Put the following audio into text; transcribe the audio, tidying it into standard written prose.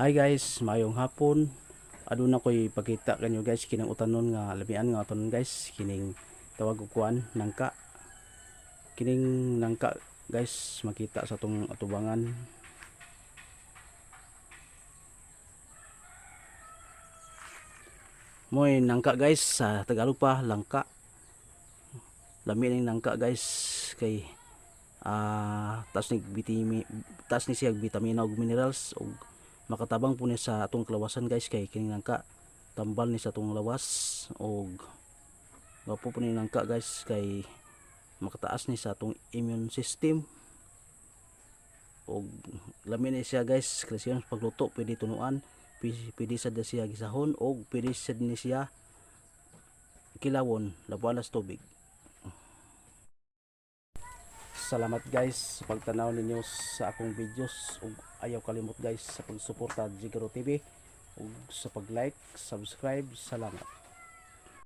Hi guys, maayong hapon. Aduna ko'y ipakita kanyo, guys, kining utanon nga lamian nga utanon, guys, kining tawag og kuan, nangka. Kining nangka, guys, makita sa atong atubangan. Moy nangka, guys, sa Tagalog pa langka. Lami ning nangka, guys, kay taas ni siya vitamina ug minerals ug makatabang po ni sa atong kalawasan, guys, kay kining nangka tambal ni sa atong lawas ug gwapo po ni nangka, guys, kay makataas ni sa atong immune system ug lami ni siya, guys, kasi pagluto pwede tunuan, pwede sad na siya gisahon og pwede sad ni siya kilawon, labuan sa tubig. Salamat, guys, sa pagtanaw ninyo sa akong videos ug ayaw kalimot, guys, sa pagsuporta Jigaro TV ug sa pag-like, subscribe. Salamat.